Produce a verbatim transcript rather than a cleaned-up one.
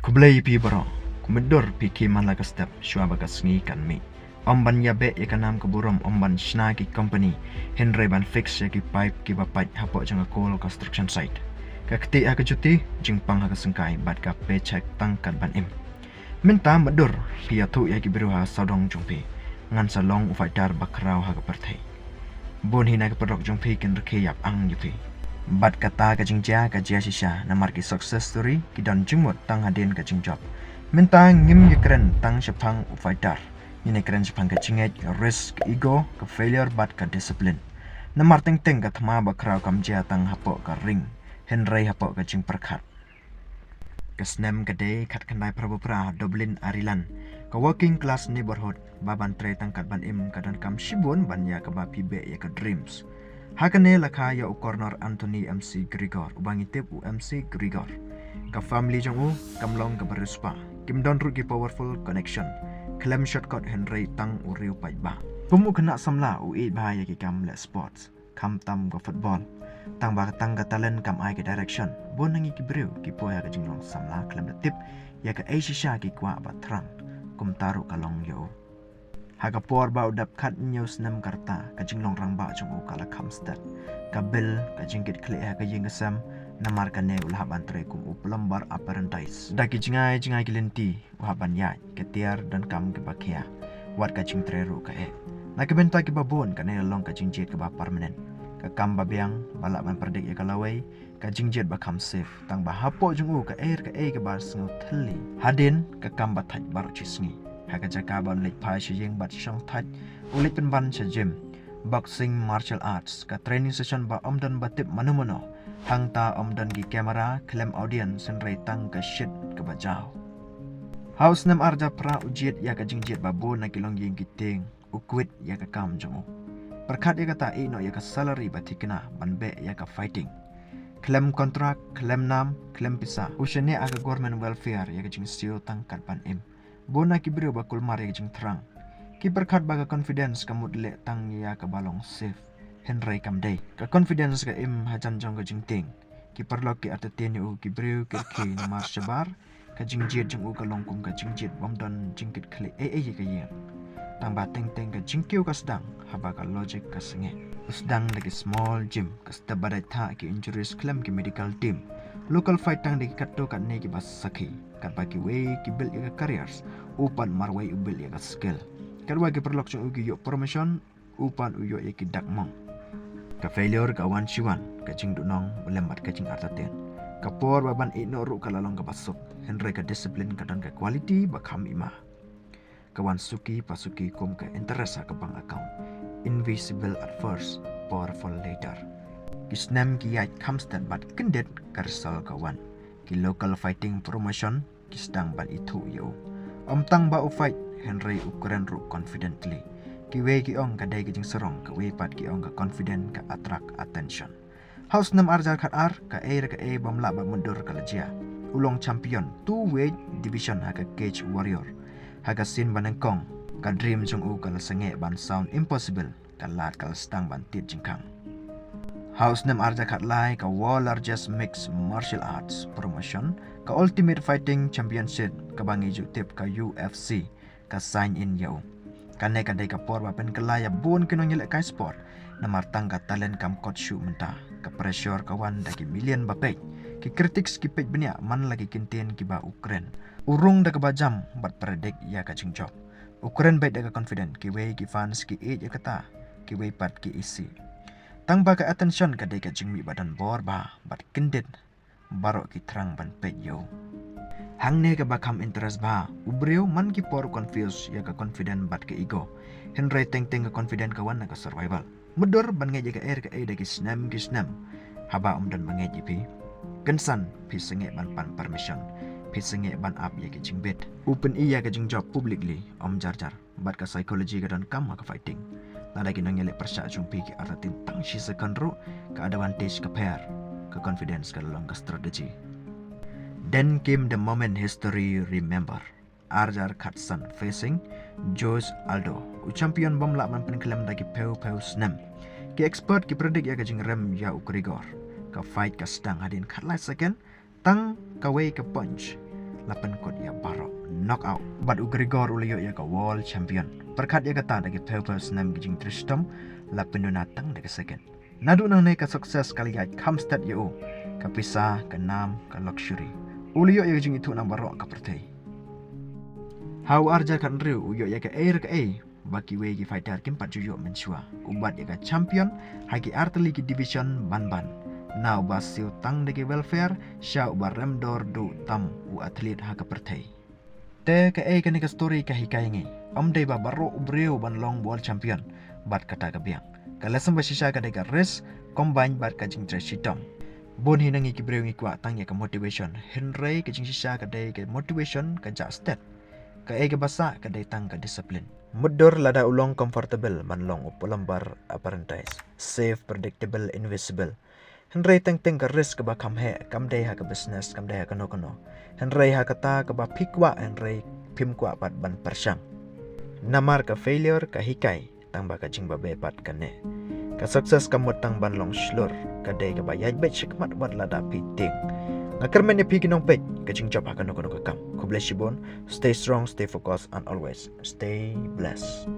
Khublei ïa phi baroh. Kumba dur phi khie man la ka step shuwa ba ka sngi kan mih. Ym ban ïabeh ïa ka nam ka burom, ym ban shna ki company, hynrei ban fix ïa ki pipe kiba pait hapoh jong ka coal construction site. Ka ktieh ha ka juti, jingpang ha ka syngkai, bad ka paycheck tang kat ban im. Mynta madur phi ïathuh ïa ki briew ha sawdong jong phi, ngan sa long u fighter ba khraw ha ka pyrthei. Bun hi na ki paralok jong phi kin rkhie ïap ang ïa phi. Bad kata ka jingjia ka jia shisha, namar ki success story ki don jingmut tang hadien ka jingjop. Mynta ngim ïakren tang shaphang u fighter, ngin ïakren shaphang ka jingngeit, ka risk, ka ego, ka failure bad ka discipline. Namar teng teng ka thma ba khraw kam jia tang hapoh ka ring, hynrei hapoh ka jingpyrkhat. Ka snem ka dei khatkhyndai phra ba phra ha Dublin, Ireland. Ka working class neighborhood, ba ban trei tang kat ban im ka donkam shibun ban ïa kaba phi beh ïa ka dreams. Ha kane la kha ïa u corner Anthony M C Grigor, uba ngi tip u M C Grigor. Ka family jong u kam long kaba riewspah. Kim don ruh ki powerful connection. Khlem shortcut hynrei tang u riew paidbah. Kum u khynnah samla u ïeit bha ïa ki kam leh sports, khamtam ka football. Tang ba tang ka talent kam ai ka direction. Bun na ngi ki briew ki poi ha ka jinglong samla khlem da tip ïa kaei shisha ki kwah ba thrang. Kumta ruh ka long ïa u. Ha ka por ba u dap khathynñiew snem ka rta, ka jinglong rangbah jong u ka la kham stet. Ka bill, ka jingkitkhlieh ha ka ïing ka sem, namar kane u la hap ban trei kum u plumber apprentice. Da ki jngai jngai ki lynti u hap ban ïaid, ka tiar donkam kiba khia, wat ka jingtrei ruh ka eh. Na ka bynta kiba bun kane la long ka jingjied kaba permanent. Ka kam ba biang ba lah ban pyrdik ïa ka lawei, ka jingjied ba kham safe. Tang ba hapoh jong u kaei re kaei kaba sngew thylli. Hadien ka kam ba thait baroh shi sngi. Ha ka jaka ban leit phai sha ïing bad shong thait, u leit pynban sha gym, boxing, martial arts, ka training session ba ym don ba tip mano mano. Hangta ym don ki camera, khlem audience, hynrei tang ka shit kaba jaw. Ha u snem arhajar phra u jied ïa ka jingjied ba bun na ki longïing ki tieng, u quit ïa ka kam jong u. Pyrkhat ïa kata, ïehnoh ïa ka salary ba thikna ban beh ïa ka fighting. Khlem contract, khlem nam, khlem pisa. U shaniah ha ka government welfare ïa ka jingsiew tang kat ban im. Bun na ki briew ba kulmar ïa ka jingthrang. Ki pyrkhat ba ka confidence ka mut leh tang ïa kaba long safe. Hynrei kam dei. Ka confidence ka im hajan jong ka jingtieng. Ki paralok ki artatien ïa u, ki briew ki rkhie namar shabar ka jingjied jong u ka long kum ka jingjied bym don jingkitkhlieh ei ei ïa ka ïing. Tang ba teng teng ka jingkiew ka sdang haba ka logic ka sangeh. U sdang da ki small gym, ka step ba dei thah, ki injuries khlem ki medical team. Local fight tang da ki katto katne kiba sakhi. Katba kiwei ki build ïa ka careers, u pat marwei u build ïa ka skill. Katba ki paralok jong u ki ïoh promotion, u pat u ïoh ïa ki dak mong. Ka failure ka wan shi wan, ka jingduhnong u lem bad ka jingartatien. Ka por ba ban ïehnoh ruh ka la long kaba suk, hynrei ka discipline ka don ka quality ba kham ima. Ka wan suki pa suki kum ka interest ha ka bank account. Invisible at first, powerful later. Ki snem ki ïaid kham stet bad kyndit ka result ka wan. Ki local fighting promotion ki sdang ban ithuh ïa u. Ym tang ba u fight, hynrei u kren ruh confidently. Kiwei ki ong ka dei ka jingsarong, kiwei pat ki ong ka confident ka attract attention. Ha u snem arhajar khatar, kaei re kaei bym lah ban mutdur ka la jia. U long champion two weight division ha ka Cage Warrior. Ha ka sien ba nyngkong, ka dream jong u ka la sangeh ban sound impossible. Ka lad ka la sdang ban tied jingkhang. Ha u snem arhajar khatlai, ka World Largest Mixed Martial Arts Promotion, ka Ultimate Fighting Championship, kaba ngi ju tip ka U F C, ka sign in ïa u. Kane ka dei ka por ba pynkylla ïa bun ki nongïalehkai sport. Namar tang ka talent kam kot shuh mynta. Ka pressure ka wan da ki million ba peit. Ki critics ki peit bniah man la ki kyntien kiba u kren. U rung da kaba jam bad predict ïa ka jingjop. U kren beit da ka confident, kiwei ki fans ki ïeit ïa kata, kiwei pat ki isih. Tang ba ka attention ka dei ka jingmih ba don bor bha bad kyndit, baroh ki thrang ban peit ïa u. Hangne kaba kham interest bha, u briew man ki por u confuse ïa ka confident bad ka ego. Hynrei teng teng ka confident ka wan na ka survival. Mutdur ban ngeit ïa kaei re kaei da ki snem ki snem. Haba ym don ba ngeit ïa phi, kynsan phi sangeh ban pan permission, phi sangeh ban ap ïa ki jingbit. U pyni ïa ka jingjop publicly ym jar jar. Bad ka psychology ka donkam ha ka fighting. Lada ki nongïaleh pyrshah jong phi ki artatien tang shi second ruh, ka advantage ka pher. Ka confidence ka la long ka strategy. Then came the moment history remember. Arhajar khatsan, facing Jose Aldo, u champion bym lah ban pynkhlem da ki phew phew snem. Ki expert ki predict ïa ka jingrem ïa u Grigor. Ka fight ka sdang hadien khatlai second, tang kawei ka punch. la pynkut ïa baroh. Knockout. Bad u Gregor u la ïoh ïa ka world champion. Pyrkhat ïa kata, da ki phew phew snem ki jingtrei shitom la pynduna tang da ka second. Naduh nangne ka success ka la ïaid kham stet ïa u. Ka pisa, ka nam, ka luxury. U la ïoh ïa ka jingithuh na baroh ka pyrthei. Ha u ar hajar khathynriew u ïoh ïa kaei re kaei ba kiwei ki fighter kim pat ju ïoh mynshuwa. U bat ïa ka champion ha ki artylli ki division ban ban. Na uba siew tang da ki welfare sha uba rem dor duh tam u athlete ha ka pyrthei. Te kaei kane ka story ka hikai ngi? Ym dei ba baroh u briew ban long world champion bad kata ka biang. Ka lesson ba shisha ka dei ka risk combine bad ka jingtrei shitom. Bun hi na ngi ki briew ngi kwah tang ïa ka motivation, hynrei ka jingshisha ka dei ka motivation ka jah stet. Kaei kaba sah ka dei tang ka discipline. Mutdur lada u long comfortable ban long u plumber apprentice, safe, predictable, invisible. Hynrei teng teng ka risk kaba kham heh kam dei ha ka business, kam dei ha kano kano. Hynrei ha kata kaba phi kwah, hynrei phim kwah pat ban pyrshang. Namar ka failure ka hikai tang ba ka jingbabe pat kane. Ka success kam mut tang ban long shlur, ka dei kaba ïaid beit shakhmat wat lada phi tieng. Nga kyrmen ïa phi ki nongpeit, ka jingjop ha kano kano ka kam. Khublei shibun, stay strong, stay focused and always stay blessed.